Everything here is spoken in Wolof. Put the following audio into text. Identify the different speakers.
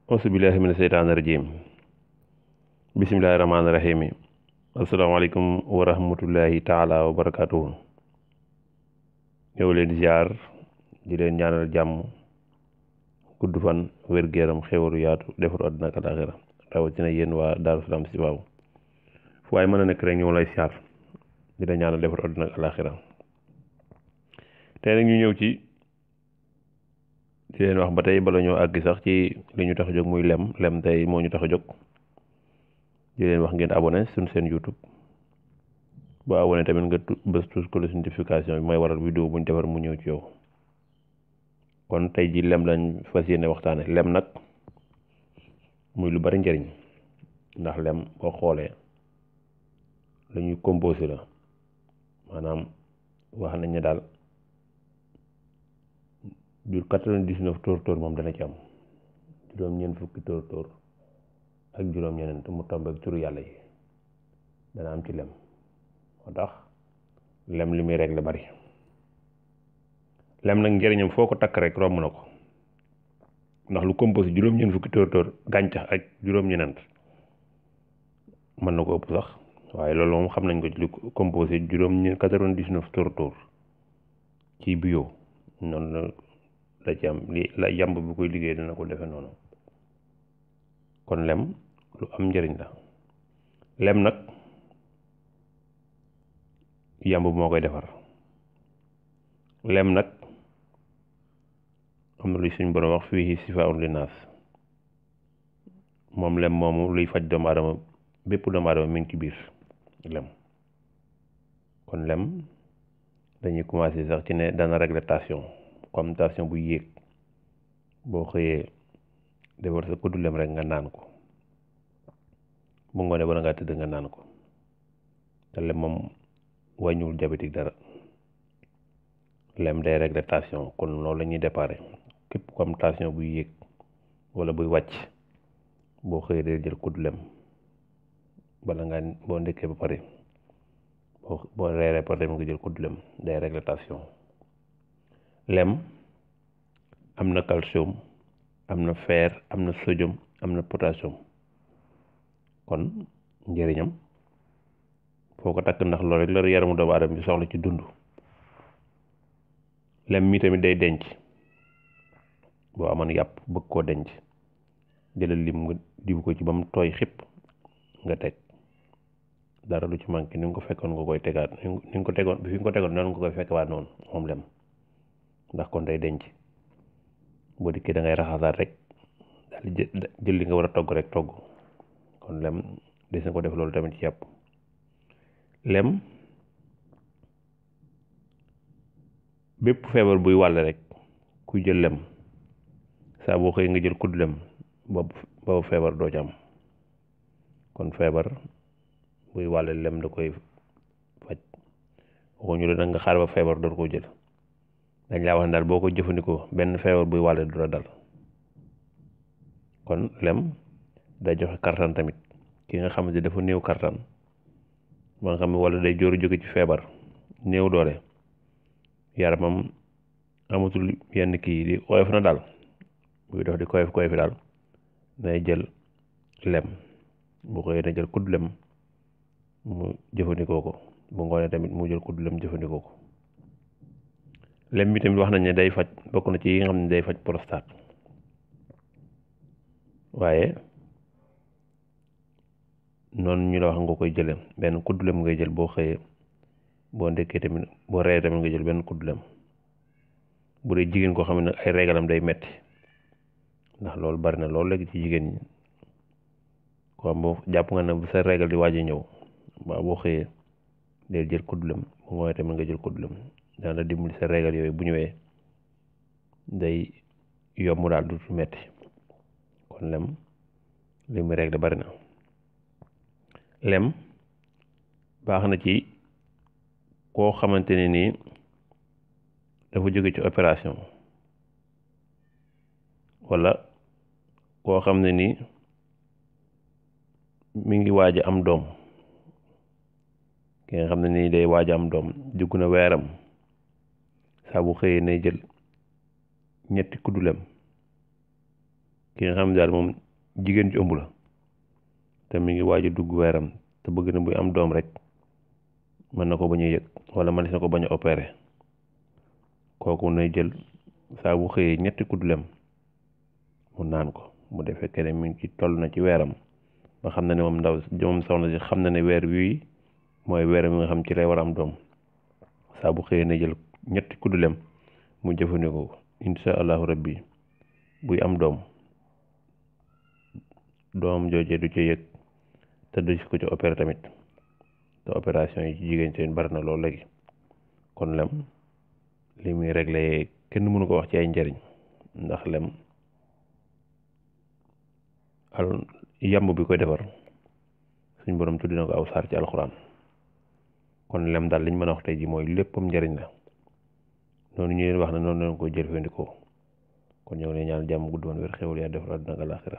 Speaker 1: auzubillahi mina seytaani rajim bismillahi rahmaani rahim asalaamaaleykum wa rahmatullahi taala wa barakatuhu ñëw leen ziar di leen ñaanal jàmm gudd fan wér-gu-yaram xéwalu yaatu defaru àddina ak àllaaxira rawatina yéen waa Darou Salam Chifahou fu waaye mën a nekk rek ñëw lay ziar di leen ñaanal defaru àddina ak àllaaxira tey nag ñu ñëw ci di leen wax ba tey bala ñoo àgg sax ci li ñu tax a jóg muy lem tey moo ñu tax a jóg di leen wax ngeen abonné suñu seen YouTube ba abonné tamit nga bës tous cloche notification bi mooy waral vidéo bu ñu defar mu ñëw ci yow. kon tey ji lem lañ fas yéene waxtaane lem nag muy lu bari njëriñ ndax lem boo xoolee la ñuy composé la maanaam wax nañ ne daal jur 99 tóor moom dana ci am juróom-ñeent fukki tóor ak juróom-ñeneen te mu tombe ak turu yàlla yi dana am ci lem moo tax lem li muy régler bari lem nag njëriñam foo ko takk rek romb na ko ndax lu composé juróom-ñeent fukki tóor gàncax ak juróom-ñeneen mën na ko ëpp sax waaye loolu moom xam nañ ko ci lu composé 99 tóor ci bio noonu la ci am li la yàmb bi koy liggéey dina ko defe noonu kon lem lu am njëriñ la lem nag yàmb moo koy defar lem nag am na luy suñ borom wax fii sifaa'un linnaas moom lem moomu luy faj doomu aadama bépp doomu aadama mi ngi ci biir lem kon lem dañuy commencé sax ci ne dana régler tension comme tension bu yéeg boo xëyee defar sa kuddu lem rek nga naan ko bu ngoonee bala ngaa tëdd nga naan ko te lem moom wàññiwul diabétique dara lem day régler tension kon loolu la ñuy déparé képp ku am tension buy yéeg wala buy wàcc boo xëyee day jël kuddu lem bala ngaa boo ndekkee ba pare boo reeree par dem nga jël kuddu lem day régler tension lem am na calcium am na fer am na sodium am na potassium kon njëriñam foo ko takk ndax loolu rek la yaramu doomu aadama bi soxla ci dund lem mi tamit day denc boo amoon yàpp bëgg koo denc jëlal lim nga diw ko ci ba mu tooy xëpp nga teg dara lu ci manqué ni nga ko fekkoon nga koy tegaat ni nga ko tegoon bi fi nga ko tegoon noonu nga koy fekkewaat noonu moom lem ndax kon day denc boo dikkee da ngay raxasaat rek daal di jël li nga war a togg rek togg kon lem des na ko def loolu tamit ci yàpp lem bépp feebar buy wàlle rek kuy jël lem saa boo xëy nga jël kudd lem boobu feebar doo ci am kon feebar buy wàlle lem da koy faj waxuñu la nag nga xaar ba feebar door koo jël dañ laa wax ne daal boo ko jëfandikoo benn feebar buy wàlle du la dal kon lem day joxe kartan tamit ki nga xamante dafa néew kartan ba nga xam ne wala day jóoru jóge ci feebar néew doole yaramam amatul yenn kii di oyof na daal buy dox di koyof fi daal day jël lem bu xëyee na jël kudd lem mu jëfandikoo ko bu ngoonee tamit mu jël kudd lem jëfandikoo ko lem bi tamit wax nañ ne day faj bokk na ci yi nga xam ne day faj prostate waaye noonu ñu la wax nga koy jële benn kudd lem ngay jël boo xëyee boo ndekkee tamit boo reeree tamit nga jël benn kudd lem bu dee jigéen koo xam ne ay régalam day metti ndax loolu bari na loolu léegi ci jigéen ñi ko am boo jàpp nga ne bu sa régal di waaj a ñëw ba boo xëyee del jël kudd lem bu ngoonee tamit nga jël kudd lem dana la dimbali sa régal yooyu bu ñëwee day yomb daal du metti kon lem li muy réglé bari na lem baax na ci koo xamante ne nii dafa jóge ci opération walla koo xam ne nii mi ngi waaj a am doom ki nga xam ne nii day waaj a am doom dugg na weeram saa bu xëyee nay jël ñetti kuddu lem ki nga xam ne daal moom jigéen ju ëmb la te mi ngi waaj a dugg weeram te bëgg na buy am doom rek mën na ko bañ a yëg wala mënees na ko bañ a opéré kooku nay jël saa bu xëyee 3 kuddu lem mu naan ko bu defee fekkee ne mi ngi ci toll na ci weeram ba xam na ne moom soxna si xam na ne weer wii mooy weer mi nga xam ci lay war a am doom saa bu xëyee na jël 3 kuddu lem mu jëfandikoo insha allahu rabbi buy am doom joojee du ca yëg te du ko ci opéré tamit te opération yi ci jigéen seen bari na loolu léegi kon lem li muy réglé kenn mënu ko wax ci ay njëriñ ndax lem yamb bi koy defar suñ borom tuddi na ko aw saar ci alxuraan kon lem daal liñ mën a wax tey ji mooy léppam njëriñ la noonu ñu leen wax ne noonu lañ ko jëfandikoo kon ñoo ngi leen ñaan jàmm gudd woon wér xewul yaa defar àdduna ak àllaaxira